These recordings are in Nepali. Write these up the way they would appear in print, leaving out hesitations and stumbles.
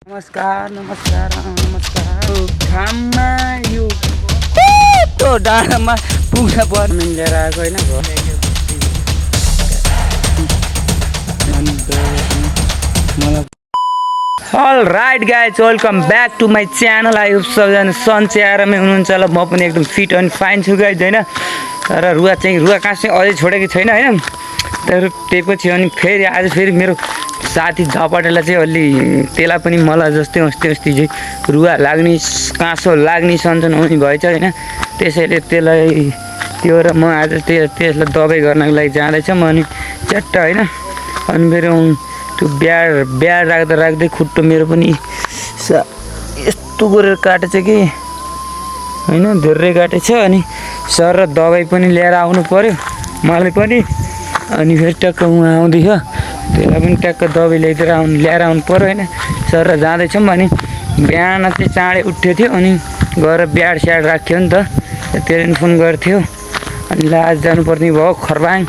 नमस्कार नमस्कार नमस्कार घाममा यो त्यो डाँडामा पुग्न पर्ने लिएर आएको होइन all right guys welcome back to my channel. I hope सबजना सन्चै आरामै हुनुहुन्छ होला। म पनि एकदम फिट एन्ड फाइन छु गाइज होइन। तर रुवा कहाँ चाहिँ अझै छोडेको छैन होइन। तर त्यही पछि अनि फेरि आज फेरि मेरो साथी झपटेलाई चाहिँ अलि त्यसलाई पनि मलाई जस्तै अस्ति चाहिँ रुवा लाग्ने काँसो लाग्ने सन्चन हुने भएछ होइन। त्यसैले त्यसलाई त्यो र म आज त्यसलाई दबाई गर्नको लागि जाँदैछ म अनि च्याट्ट होइन। अनि मेरो त्यो ब्याड राख्दै खुट्टो मेरो पनि यस्तो गरेर काटेछ कि होइन, धेरै काटेछ। अनि सर र दबाई पनि लिएर आउनु पर्यो मलाई पनि। अनि फेरि ट्याक्क उहाँ आउँदैछ त्यसलाई पनि ट्याक्क दबाई ल्याएर आउनु पर्यो होइन। सर र जाँदैछौँ अनि बिहान चाहिँ चाँडै उठ्यो थियो अनि गएर ब्याड स्याड राख्यो नि त, त्यसले फोन गर्थ्यो। अनि आज जानुपर्ने भयो खरबाङ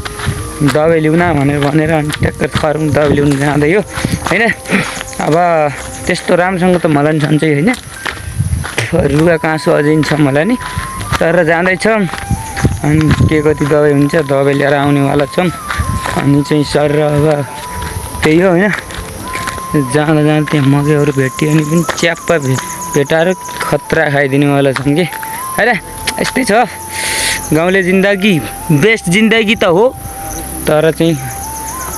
दबाई ल्याउन भनेर अनि ट्याक्क खरबाङ दबाई ल्याउनु जाँदै हो होइन। अब त्यस्तो राम्रोसँग त मलाई पनि सन्चै होइन, रुगा काँसो अझै छ मलाई नि। तर जाँदैछ अनि के कति दबाई हुन्छ दबाई लिएर आउनेवाला छौँ। अनि चाहिँ सर र अब त्यही हो होइन। जाँदा त्यहाँ मकैहरू भेट्यो अनि पनि च्याप्पा भेटाएर खतरा खाइदिनेवाला छौँ कि होइन। यस्तै छ गाउँले जिन्दगी, बेस्ट जिन्दगी त हो। तर चाहिँ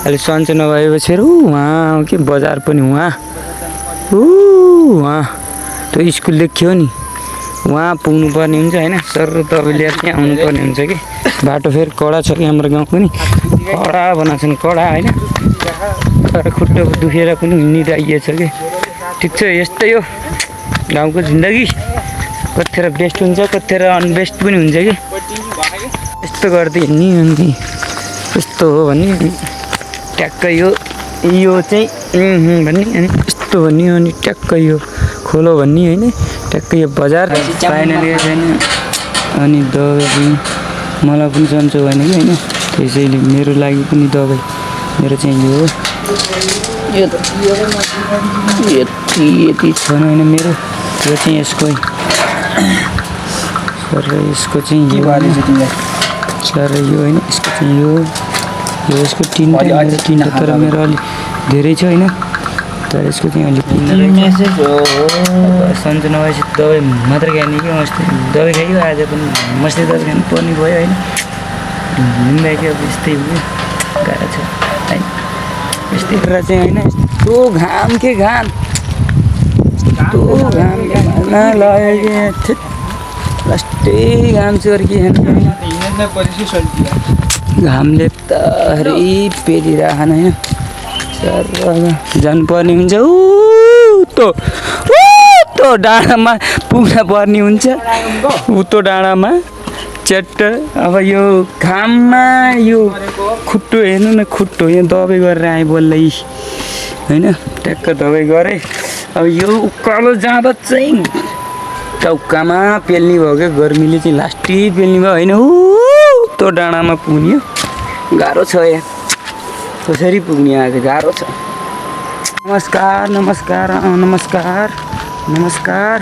अहिले सन्चो नभएपछि उहाँ के बजार पनि उहाँ त्यो स्कुल देखियो नि उहाँ पुग्नु पर्ने हुन्छ होइन। सर दबाई लिएर चाहिँ आउनुपर्ने हुन्छ कि बाटो फेरि कडा छ कि हाम्रो गाउँ पनि कडा बनाएको छन् कडा होइन। तर खुट्टो दुखेर पनि हिँडिरहेको छ कि ठिक छ। यस्तै हो गाउँको जिन्दगी, कतिखेर बेस्ट हुन्छ कतिखेर अनबेस्ट पनि हुन्छ कि। यस्तो गर्दै हिँड्ने अनि यस्तो हो भन्ने ट्याक्कै यो चाहिँ भन्ने अनि यस्तो भन्ने अनि ट्याक्कै यो खोलो भन्ने होइन। ट्याक्कै यो बजार फाइनली छैन। अनि दबाई पनि मलाई पनि सन्चो भएन कि होइन। त्यसैले मेरो लागि पनि दबाई मेरो चाहिँ यो यति छैन होइन मेरो। यो चाहिँ यसको यसको चाहिँ यो सर यो होइन। यसको चाहिँ यो यसको तिनवटा तर मेरो अलिक धेरै छ होइन। तर यसको चाहिँ अलिक सन्चो नभएपछि दबाई मात्रै खाने कि मस्ती दबाई खायो। आज पनि मस्ती दबाई खानु पर्ने भयो होइन। हिँड्दाखेरि अब यस्तै हो गाह्रो छ होइन। यस्तै गरेर चाहिँ होइन यस्तो घाम के घाम लास्टै घाम चाहिँ अर्की घामले त हरि पेलिरहन होइन। सर जानुपर्ने हुन्छ उतो डाँडामा पुग्न पर्ने हुन्छ उतो डाँडामा च्याट्ट। अब यो घाममा यो खुट्टो हेर्नु न, खुट्टो यहाँ दबाई गरेर आएँ बोल्दै होइन। ट्याक्क दबाई गरेँ। अब यो उकालो जाँदा चाहिँ चौकामा पेल्ने भयो क्या, गर्मीले चाहिँ लास्टै पेल्ने भयो होइन। त्यो डाँडामा पुग्ने गाह्रो छ यहाँ, कसरी पुग्ने आज गाह्रो छ। नमस्कार नमस्कार नमस्कार नमस्कार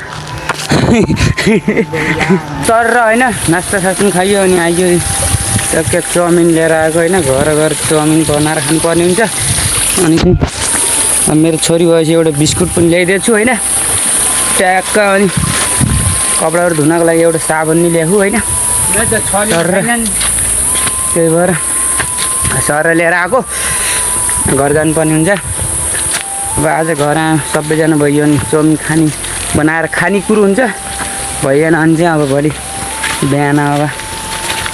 सर र होइन नास्ता सास्ता खाइयो अनि आइयो ट्याक्क चाउमिन लिएर आएको होइन। घर चाउमिन बनाएर खानुपर्ने हुन्छ। अनि चाहिँ मेरो छोरी भएपछि एउटा बिस्कुट पनि ल्याइदिएको छु होइन। ट्याक्क अनि कपडाहरू धुनको लागि एउटा साबुन नि ल्याएको होइन। त्यही भएर सर लिएर आएको घर जानुपर्ने हुन्छ। अब आज घर सबैजना भइयो भने चाउमिन बनाएर खाने कुरो हुन्छ। भइएन भने चाहिँ अब भोलि बिहान अब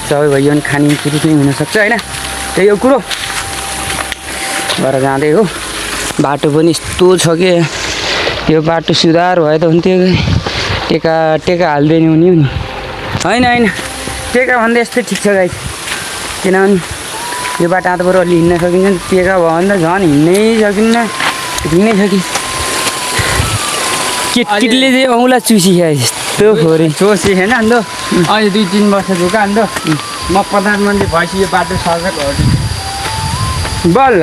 सबै भइयो भने खाने कुरो चाहिँ हुनसक्छ होइन। त्यही हो कुरो। भएर जाँदै हो। बाटो पनि यस्तो छ कि यो बाटो सुधार भयो त हुन्थ्यो। टेका हाल्दैन हुने हो नि होइन। टेका भन्दा यस्तै ठिक छ गाइस, किनभने यो बाटो आँतबाट अलि हिँड्न सकिन्छ। टेका भयो भने त झन् हिँड्नै सकिन्न कि। केटीले चाहिँ औँला चुसिखायो यस्तो खोरे चोसी होइन। अन्त अहिले 2-3 वर्ष धोका अन्त म प्रधानमन्त्री भएपछि यो बाटो सर्जक हो बल्ल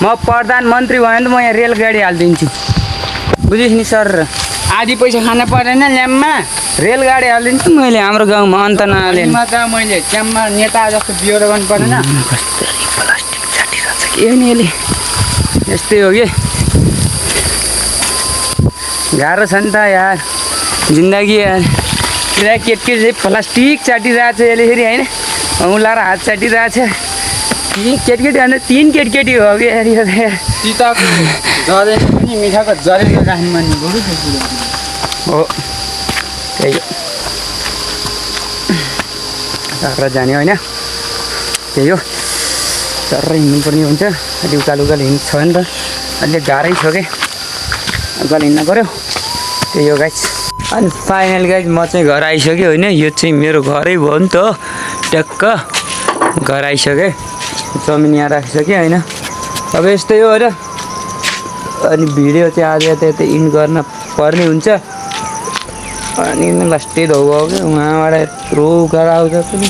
म प्रधानमन्त्री भयो भने त म यहाँ रेलगाडी हालिदिन्छु। बुझिस् नि सर आधी पैसा खान परेन ल्याम्पमा रेलगाडी हालिदिन्छु मैले हाम्रो गाउँमा अन्त नहाले म त मैले च्याम्पमा नेता जस्तो बिहोर गर्नु परेन प्लास्टिक चाटिरहेछ के नि यसले यस्तै हो कि गाह्रो छ नि त यार जिन्दगी यार पुरा केटकेट चाहिँ प्लास्टिक चाटिरहेको छ यसले फेरि होइन औँलाएर हात चाटिरहेको छ केटकेटी अन्त 3 केटकेटी हो कि यार यो त यार तिताको जरेन पनि मिठाको जरेर राख्नु मन बरु हो त्यही हो चर्र जाने होइन त्यही हो चर्र हिँड्नुपर्ने हुन्छ अलि उकालो उकालो हिँड्नु छ नि त अलि गाह्रै छ कि उकालो हिँड्नु पऱ्यो त्यही हो गाइस अनि फाइनल गाइस म चाहिँ घर आइसकेँ होइन यो चाहिँ मेरो घरै भयो नि त ट्याक्क घर आइसकेँ जमिन यहाँ राखिसकेँ होइन अब यस्तै हो होइन अनि भिडियो चाहिँ आज यता इन्ड गर्न पर्ने हुन्छ अनि लास्टै धौ कि उहाँबाट यत्रो उकालो आउँछ पनि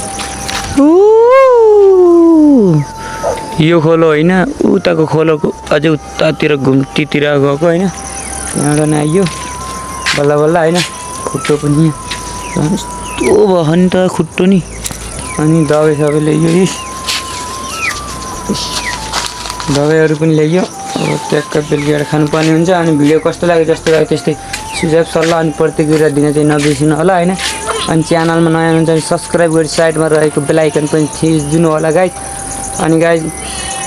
यो खोलो होइन उताको खोलोको अझै उतातिर घुम्तीतिर गएको होइन यहाँबाट आइयो बल्ल बल्ल होइन खुट्टो पनि यस्तो भयो नि त खुट्टो नि अनि दबाई सबै ल्याइयो दबाईहरू पनि ल्याइयो अब ट्याक्क बेलुकीबाट खानुपर्ने हुन्छ अनि भिडियो कस्तो लाग्यो जस्तो लाग्यो त्यस्तै सुझाव सल्लाह अनि प्रतिक्रिया दिन चाहिँ नबिर्सिनु होला होइन अनि च्यानलमा नयाँ हुन्छ भने सब्सक्राइब गरी साइडमा रहेको बेल आइकन पनि थिचिदिनु होला गाइज अनि गाइज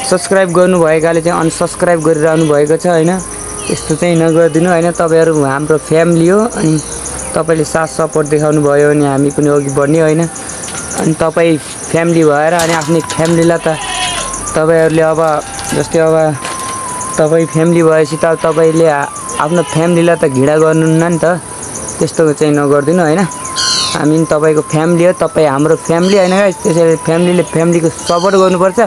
सब्सक्राइब गर्नुभएकाले चाहिँ अनसब्सक्राइब गरिरहनु भएको छ होइन यस्तो चाहिँ नगरिदिनु होइन तपाईँहरू हाम्रो फ्यामिली हो अनि तपाईँले साथ सपोर्ट देखाउनु भयो भने हामी पनि अघि बढ्ने होइन अनि तपाईँ फ्यामिली भएर अनि आफ्नै फ्यामिलीलाई त तपाईँहरूले अब जस्तै अब तपाईँ फ्यामिली भएपछि त तपाईँले आफ्नो फ्यामिलीलाई त घिडा गर्नुहुन्न नि त त्यस्तो चाहिँ नगरिदिनु होइन हामी तपाईँको फ्यामिली हो तपाईँ हाम्रो फ्यामिली होइन त्यसैले फ्यामिलीले फ्यामिलीको सपोर्ट गर्नुपर्छ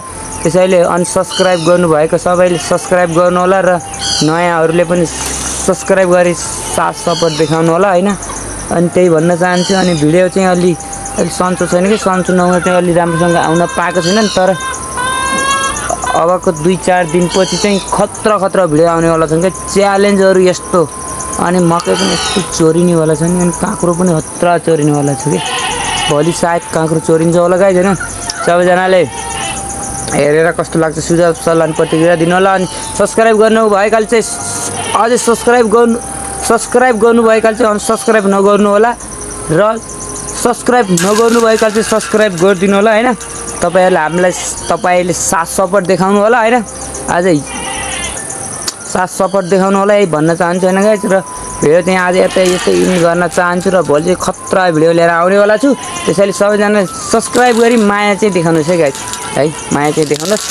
त्यसैले अनसब्सक्राइब गर्नुभएको सबैले सब्सक्राइब गर्नु होला र नयाँहरूले पनि सब्सक्राइब गरी साथ सपोर्ट देखाउनु होला होइन अनि त्यही भन्न चाहन्छु अनि भिडियो चाहिँ अलि सन्चो छैन कि सन्चो नहुँदा चाहिँ अलि राम्रोसँग आउन पाएको छैन नि तर अबको 2-4 दिनपछि चाहिँ खतरा भिडियो आउनेवाला छन् क्या च्यालेन्जहरू यस्तो अनि मकै पनि यस्तो चोरिनेवाला छ नि अनि काँक्रो पनि खतरा चोरिनेवाला छ कि भोलि सायद काँक्रो चोरिन्छ होला गाइज होइन सबैजनाले हेरेर कस्तो लाग्छ सुझाव सल्लाह प्रतिक्रिया दिनु होला अनि सब्सक्राइब गर्नुभएकाले चाहिँ अझै सब्सक्राइब गर्नुभएकाले चाहिँ अनसब्सक्राइब नगर्नु होला र सब्सक्राइब नगर्नुभएकाले चाहिँ सब्सक्राइब गरिदिनु होला होइन तपाईँले साथ सपोर्ट देखाउनु होला होइन अझै साथ सपोर्ट देखाउनु होला यही भन्न चाहन्छु होइन गाइज र भिडियो चाहिँ आज यस्तै इन गर्न चाहन्छु र भोलि चाहिँ खतरा भिडियो लिएर आउनेवाला छु त्यसैले सबैजनाले सब्सक्राइब गरी माया चाहिँ देखाउनुहोस् है गाइज है माया चाहिँ देखाउनुहोस्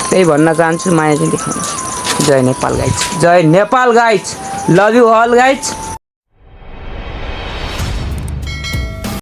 त्यही भन्न चाहन्छु माया चाहिँ देखाउनुहोस् जय Nepal guys love you all guys